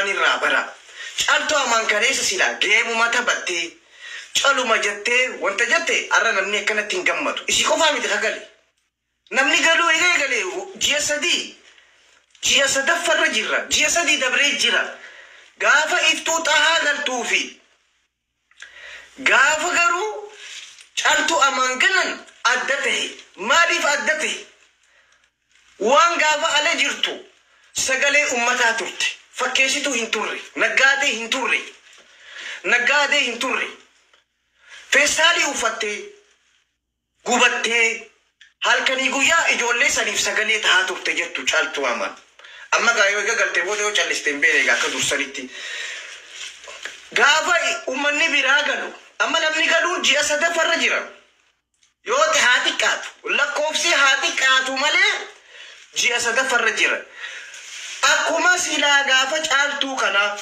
Amaan irraa bara. Caaltuu Amaan kaleessa silaa geemuma taphattee caluma jettee wanta jette, har'a namni akkanatti hin gammadu. Isii qofaa miti kagale. Namni galuu eega eegale ji'a 3, ji'a sadaffarra jirra. Ji'a 3 dabree jira. Gaafa Iftuu Xahaa galtuu fi gaafa garuu Caaltuu Amaan galan adda tahe. Maaliif adda tahe? Waan gaafa ala jirtu sagalee ummataa turte. Fakkeessituu hin turre. Naggaadee hin turre. Naggaadee hin turre. Feestaalii uffattee, gubattee, halkanii guyyaa ijoollee saniif sagalee tahaa turte jettu Caaltuu Amaan. Amma gaa yoo eega galte booda yoo calliste hin beekne egaa akka dursanitti. Gaafa ummanni biraa galu, amma namni galuun ji'a sadaffarra jira. Yoo haa xiqqaatu, lakkoofsi haa xiqqaatu malee ji'a sadaffarra jira. Akkuma silaa gaafa Caaltuu kanaa,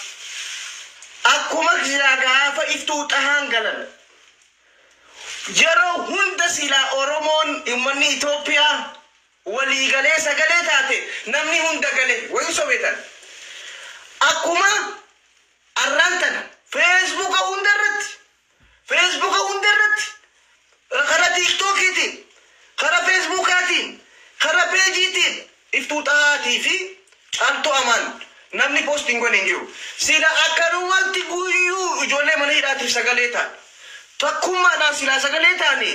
akkuma silaa gaafa Iftuu Xahaan galan, yeroo hunda silaa Oromoon, uummanni Itoophiyaa waliigalee sagalee taate, namni hunda gale wayin sobeetan. Akkuma arraan tana Feesbuuka hunda irratti, Feesbuuka hunda irratti, karaa TikTokiitiin, karaa Feesbuukaatiin, karaa peejiitiin Iftuu Xahaatii fi Caaltuu Amaan namni postiin godhe hin jiru. Sila akkanumatti guyyuu ijoollee mana hidhaatiif sagalee ta'an. Tokkummaadhaan silaa sagalee ta'anii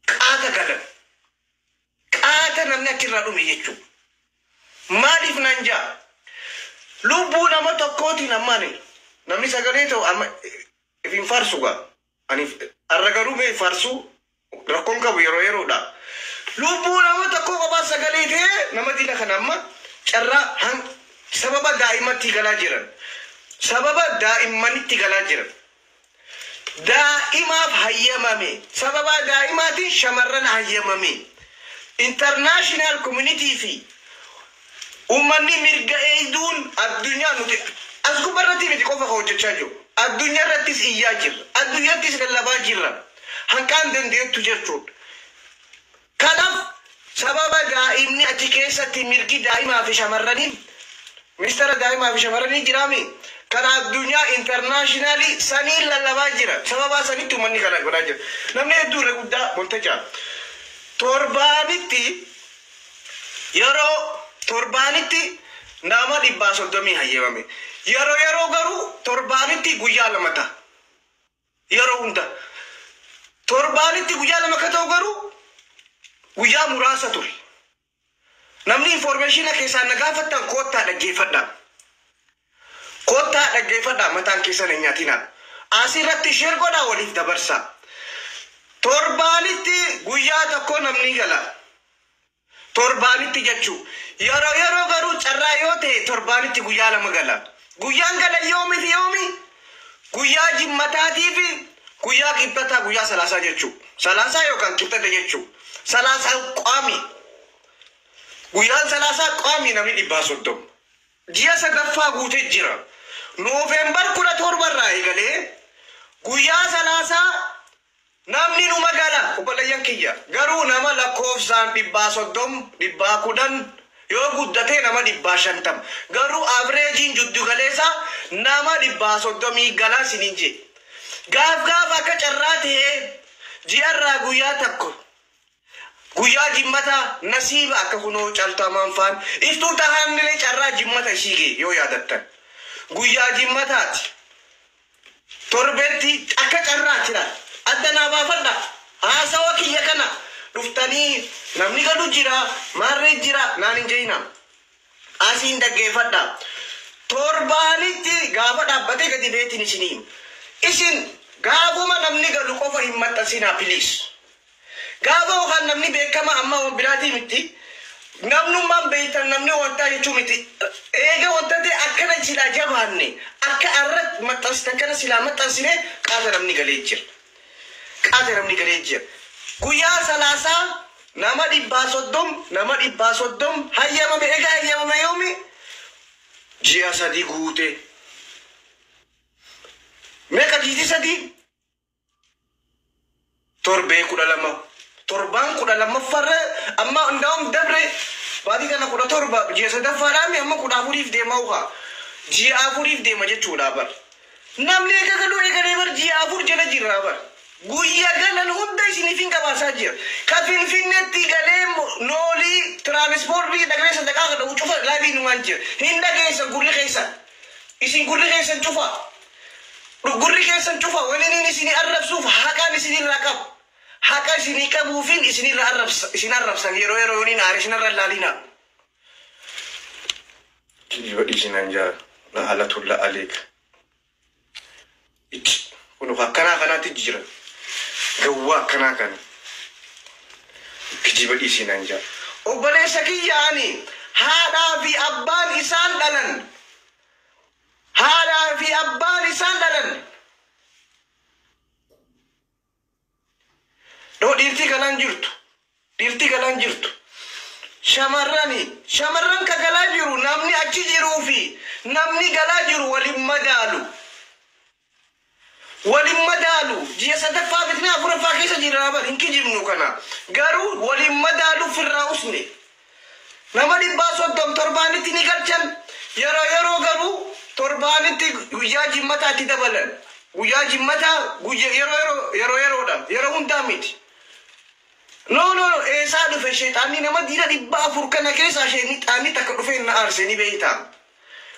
qaata galan. Qaata namni achirraa dhume jechuudha. Maaliif nan jaa? Lubbuu nama tokkootiin ammaani namni sagalee ta'u amma ifin farsu gaa. Ani har'a garuu mee farsuu rakkoon qabu yeroo yeroodha. Lubbuu nama tokkoo kophaa sagalee ta'ee nama dila kana amma carraa sababa daa'imatti galaa jiran. Sababa daa'immanitti galaa jiran. Daa'imaaf hayyamame. Sababa daa'imaatiin shamarran hayyamame. International community fi uummanni mirga eegduun addunyaa, nuti as gubbarratti miti qofa ka hojjechaa jiru. Addunyaa irrattis iyyaa jirra. Addunyaattis lallabaa jirra. Hanqaan dandeettu jechuudha. Kanaaf sababa daa'imni achi keessatti mirgi daa'imaa fi shamarranii, ministeera daa'imaa fi shamarranii jiraami. Kana addunyaa international saniin lallabaa jira. Sababa sanitti uummanni kana godhaa jira. Namni hedduu irra guddaa wanta jira. Torbaanitti, yeroo torbaanitti nama 130 hayyamame. Yeroo yeroo garuu torbaanitti guyyaa 2 ta'a. Yeroo hunda. Torbaanitti guyyaa 2 akka ta'u garuu guyyaa muraasa ture. Namni information keessaan na gaafattan, koottaa dhaggeeffadhaa. Koottaa dhaggeeffadhaa, mataan keessan hin nyaatinaa. Asirratti share godhaa, waliif dabarsaa. Torbaanitti guyyaa 1 namni gala. Torbaanitti jechuu. Yeroo yeroo garuu carraa yoo ta'e torbaanitti guyyaa 2 gala. Guyyaan gala yoomi fi yoomi? Guyyaa Jimmataatii fi guyyaa Qibxataa, guyyaa Salaasaa jechuu. Salaasaa yookaan Qibxata jechuu. Salaasaa qaami. Guyyaan Salaasaa qaami namni 130. Ji'a sadaffaa guutee jira. November 17 irraa eegalee guyyaa Salaasaa namni numa gala, obboleeyyan kiyya. Garuu nama lakkoofsaan 130, 110, yoo guddatee nama 150. Garuu averageiin jiddu galeessa nama 130 galaa siniin jee. Gaaf gaaf akka carraa ta'ee ji'arraa guyyaa 1, guyyaa Jimmataa, nasiiba akka kunoo Caaltuu Amaan faan, Iftuu Xahaanillee carraa Jimmata ishii ga'e yoo yaadattan. Guyyaa Jimmataati. Torbetti akka carraati laal. Adda naa baafadha. Haasawa kiyya kana dhuftanii namni galu jira, maarree jira naan hin jeeyina. Asiin dhaggeeffadha. Torbaanitti gaafa dhaabbatee gadi beetiin isinii hima. Isin gaafuma namni galu qofa hin maxxansinaa, please. Gaafa yookaan namni beekama amma waan biraatii miti. Namnummaan beektan namni wantaa jechuu miti. Eega wanta ta'e akkana silaa jabaanne, akka arra maxxansitan kana silaa maxxansine, qaata namni galee jira. Qaata namni galee jira. Guyyaa Salaasaa nama 130, nama 130 hayyamame. Egaa hayyamame yoomi? Ji'a 3 guute. Meeqa jiiti 3? Torbee 12. Torbaan 12ffaarra amma hundaa'uun dabre. Baatii kana 17 ji'a sadaffaadhaami amma 14f deema ukaa. Ji'a 4f deema jechuudha bar. Namni eega galuu eegalee bar ji'a 4 jala jirra bar. Guyya galan hunda isiniif hin gabaasaa jira. Ka Finfinneetti galee noolii tiraanispoortii dhaqnee sadaqaa kadhatu cufa laabii numaan jira. Hin dhageessan gurri keessan. Isin gurri keessan cufa. Gurri keessan cufa waliin isinii arrabsuuf haqaan isinirraa qabu. Haqa isinii qabuufin isinirra arrabsa isin arrabsan yeroo yeroo yooniin aare isinirra laalina. Kijiba dhiisinaan jaa na alatulla aleeka. Ichi kun akkanaa kanaatti jira. Gawwaa akkanaa kana. Kijiba dhiisinaan jaa. Obboleessa kiyya ani haadhaa fi abbaan isaan dhalan. Haadhaa fi abbaan isaan dhalan. Dhoo dhiirtii galaan jirtu. Dhiirtii galaan jirtu. Shamarrani. Shamarran ka galaa jiru namni achi jiruu fi namni galaa jiru waliin madaalu. Waliin madaalu. Ji'a sadaffaa bitnee afuraffaa keessa jira bar hin kijibnu kana. Garuu waliin madaalu firraa usne. Nama 130 torbaanitti ni galchan. Yeroo yeroo garuu torbaanitti guyyaa jimmataatti dabalan. Guyyaa jimmataa guyyaa yeroo yeroo yeroo yeroodha. Yeroo hundaa miti. No no no eessaa dhufe sheexaanni nama diina 400 kana keessaa sheexaanni takka dhufee na aarse ni beekta.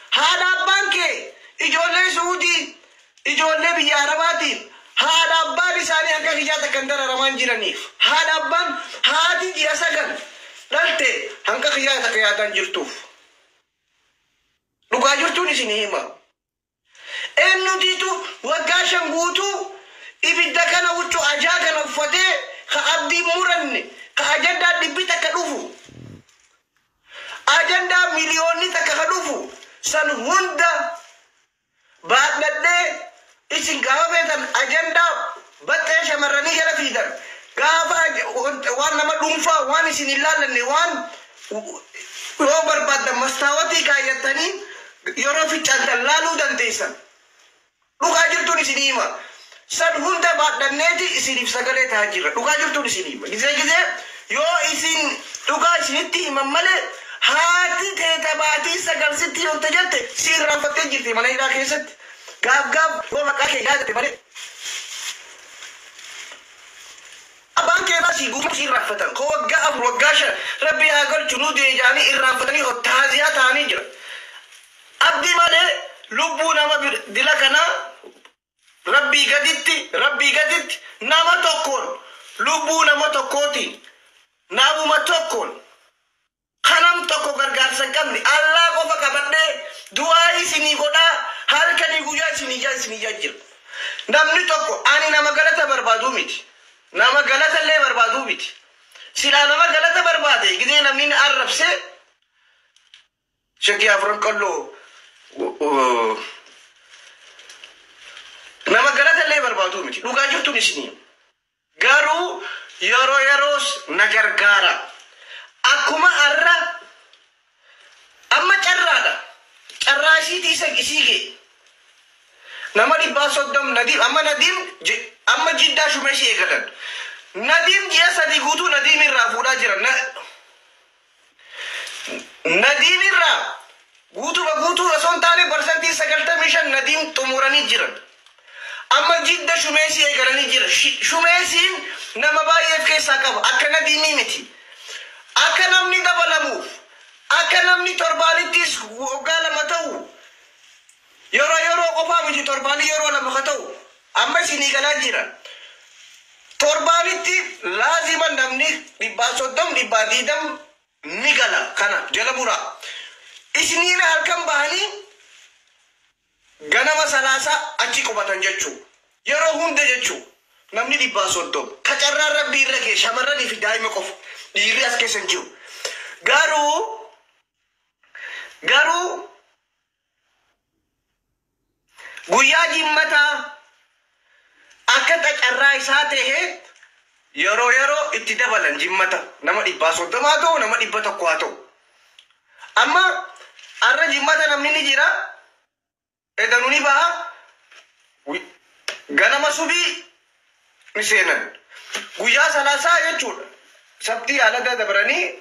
Haadha abbaan kee ijoollee Suudii ijoollee biyya Arabaatiif haadha abbaan isaanii akka kiyyaa takka hin dararamaan jiraniif haadha abbaan haati ji'a 9 dhalte hanqa kiyyaa takka yaadaan jirtuuf. Dhugaa jirtuun isinii hima. Eenyutiitu waggaa 5 guutuu ibidda kana huccuu ajaa kana uffatee ka abdii muranne ka ajandaa dhibbi takka dhufu ajandaa miliyoonni takka ka dhufu san hunda baadhadhee isin gaafa feetan ajandaa baxxee shamarranii jala fiidan gaafa waan nama dhuunfaa waan isin hin laallanne waan yoo barbaaddan mastaawatii kaayyattanii yeroo ficcaantan laaluu dandeessan. Dhugaa jirtuun isinii hima. San hunda baadhanneeti isiniif sagalee ta'aa jirra. Dhugaa jirtuun isinii hima. Gizee gizee yoo isin dhugaa isinitti himan malee haati teeta baatii 9 sitti himamte jette si irraanfattee jirti mana hidhaa keessatti. Gaaf gaaf yoo maqaa kee yaadatte malee. Abbaan kee baasii guutuu si irraanfatan. Koo waggaa 4 waggaa 5 rabbi haa galchu nu du'e jedhanii irraanfatanii taaziyaa ta'anii jira. Abdii malee lubbuu nama dila kanaa rabbii gaditti rabbii gaditti nama tokkoon lubbuu nama tokkootiin namuma tokkoon kanam tokko gargaarsa hin qabne Allaa qofa qabadhee du'aa isinii godhaa halkanii guyyaa isinii ijaa isinii ijaa jira. Namni tokko ani nama galata barbaaduu miti. Nama galata illee barbaaduu miti. Silaa nama galata barbaade gizee namni na arrabsee Shaggii afran qalloo nama galata illee barbaaduu miti. Dhugaa jirtuun isinii. Garuu yeroo yeroos na gargaara. Akkuma har'a amma carraadha. Carraa isiitii isa isii ga'e. Nama 130 Nadiim amma Nadiim amma jiddaa shumeeshii eegalan. Nadiim ji'a 3 guutuu Nadiim irraa fuudhaa jira. Nadiim irraa guutuma guutuu osoo hin taane parsantii 95 Nadiim xumuranii jiran. Amma jidda shumeesii eegalanii jira. Shumeesiin nama baay'ee of keessaa qaba. Akka Nadiimii miti. Akka namni dabalamuuf akka namni torbaanittis waggaa 2 ta'u yeroo yeroo qofaa miti torbaanii yeroo 2 ka ta'u amma isinii galaa jira. Torbaanitti laazima namni 130 120 ni gala kana jala muraa. Isiniina halkan bahanii ganama salaasaa achi qubatan jechuu. Yeroo hunda jechuu. Namni 130 ka carraan rabbii irra ga'e shamarranii fi daa'ima qofa. Dhiirri as keessa hin jiru. Garuu garuu guyyaa jimmataa akka carraa isaa ta'e yeroo yeroo itti dabalan jimmata nama 130 haa ta'u nama 100 haa ta'u. Amma har'a jimmata namni ni jira. Edanu ni baha. Ganama subii ni seenan. Guyyaa salaasaa jechuudha. Sabtii alada dabranii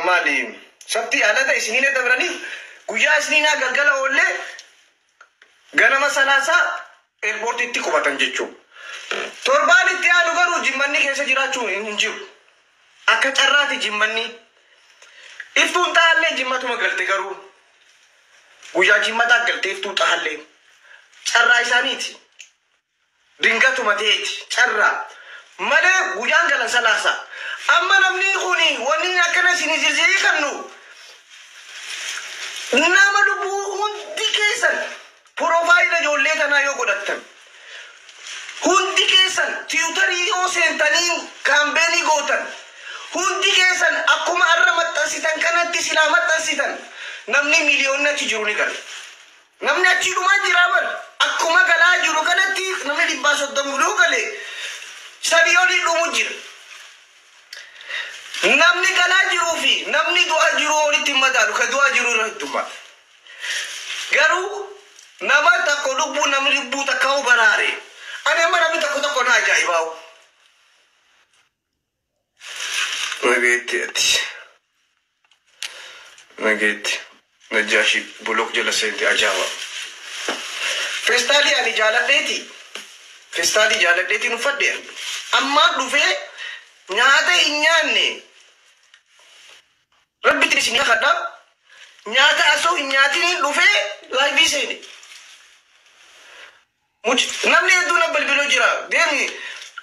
maali? Sabtii alata isiniina dabraniif guyyaa isiniinaa galgala oollee ganama salaasaa eerpoortiitti qubatan jechuudha. Torbaan itti aanu garuu jimmanni keessa jiraachuu hin jiru. Akka carraati jimmanni. Iftuun xahallee jimmatuma galte garuu. Guyyaa jimmataa galte iftuu xahallee. Carraa isaaniiti. Dingatuma ta'eeti carraa. Malee guyyaan galan salaasa. Amma namni kuni wanni akkana isin zirzirii kannu nama lubbuu hundi keessan profile ijoollee tanaa yoo godhattan hundi keessan Twitterii yoo seentanii campaignii gootan hundi keessan akkuma arra maxxansitan kanatti silaa maxxansitan namni miiliyoonni achi jiru ni gala. Namni achi dhumaa jira bar akkuma galaa jiru kanatti namni 130 yoo gale 3 olii dhumu jira. Namni galaa jiruu fi namni du'aa jiru walitti hin madaalu ka du'aa jiru irra heddummaata. Garuu nama tokko lubbuu namni lubbuu takka baraare. Ani amma namni tokko tokko na ajaa'ibaa'u. Nageetti ati. Nageetti. Najjaashi block jala seente ajaa'iba. Feestaalii ani jaaladheeti. Feestaalii jaaladheetiin uffadhe. Amma dhufee nyaata hin nyaanne. Rabbitti isin kadha. Nyaata asoo hin nyaatiniin dhufee liveii seene. Namni hedduun na bilbiluu jira. Deemi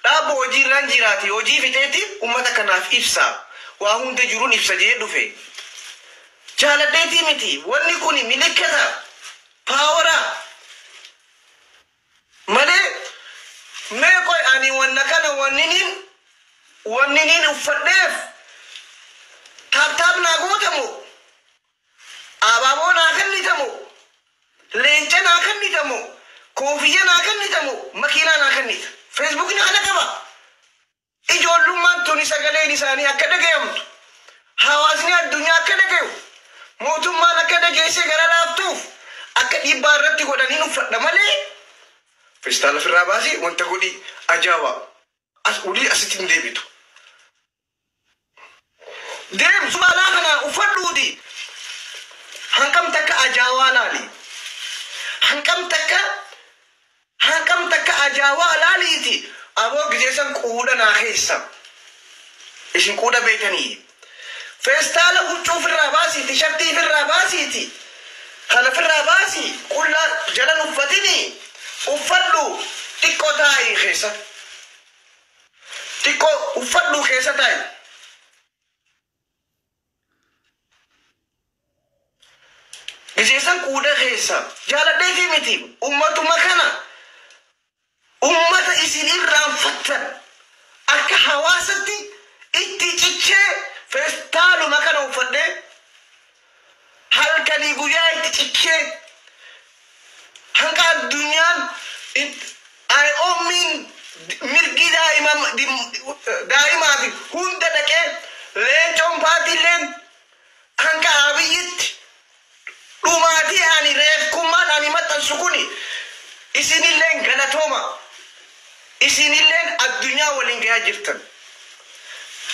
dhaabba hojii irraan jiraati. Hojii fixeeti uummata kanaaf ibsa. Waa hunda jiruun ibsa jee dhufe. Jaaladheetii miti. Wanni kun milikkata. Power. Malee mee qoy ani wanna kana wanniniin uffadheef tap tap naa gootamu. Abaaboo naa kennitamu. Leenca naa kennitamu. Koofiyya naa kennitamu. Makiinaa naa kennita. Feesbuukni kana qaba. Ijoollummaan tuni sagaleen isaanii akka dhagayamtu. Hawaasni addunyaa akka dhagayu. Mootummaan akka dhageessee gara laaftuuf akka dhiibbaa irratti godhaniin uffadha malee. Feestaala ofirraa baasii wanta godhi ajaa'iba. As olii asitti hin deebitu. Deemsu baalaa kana uffadhuuti. Hanqam takka ajaa'aa laali. Hanqam takka ajaa'aa laaliiti. Aboo gizeessan quudha naa keessa. Isin quudha beekanii. Feestaala huccuu ofirraa baasiiti. Shartii ofirraa baasiiti. Kana ofirraa baasii. Qullaa jalan uffatini. Uffadhu xiqqoo taa'ii keessa. Xiqqoo uffadhu keessa taa'i. Gizeessan quudha keessa. Jaaladheefi miti. Ummatuma kana. Ummata isin irraanfattan. Akka hawaasatti itti cichee feestaaluma kana uffadhee halkanii guyyaa itti cichee hanga addunyaan IOM'n mirgi daa'imaa fi hunda dhaqee leencoon paatiileen hanga Abiyyitti dhumaatii ani reefkummaan ani maxxansu kuni isinilleen galatooma. Isinilleen addunyaa waliin gahaa jirtan.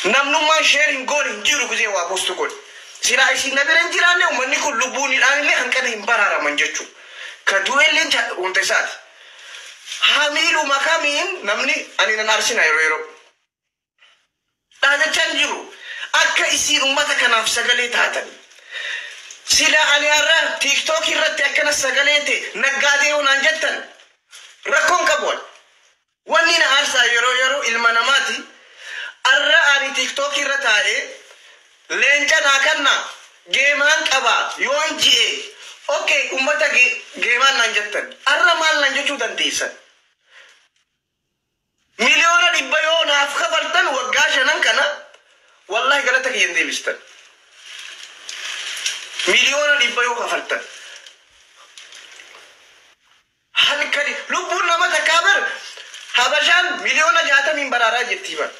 Namnummaan share hin goone hin jiru gizee waa post godhe. Silaa isin na bira hin jiraanne uummanni kun lubbuun illee hanqina hin baraaraman jechuudha. Ka du'ellee wanta isaati. Hamiiluma kamiin namni ani nan arsina yeroo yeroo. Dhaadachaa hin jiru. Akka isiin uummata kanaaf sagalee taatan. Sila ani har'a TikTok irratti akkana sagalee ta'e naggaadee yoo naan jettan rakkoon qabu. Wanni na aarsaa yeroo yeroo ilma namaati. Har'a ani TikTok irra taa'ee leenca naa kanna geemaan qaba yoon ji'e okay uummata geemaan naan jettan har'a maal naan jechuu dandeessan. 100 miliyoona yoo naaf kafaltan waggaa 5 kana wallahi galata kiyyan deebistan. 100 miliyoona yoo kafaltan. Halkani lubbuun nama takkaa bar Habashaan 60 miliyoonaan baraaraa jirti bar.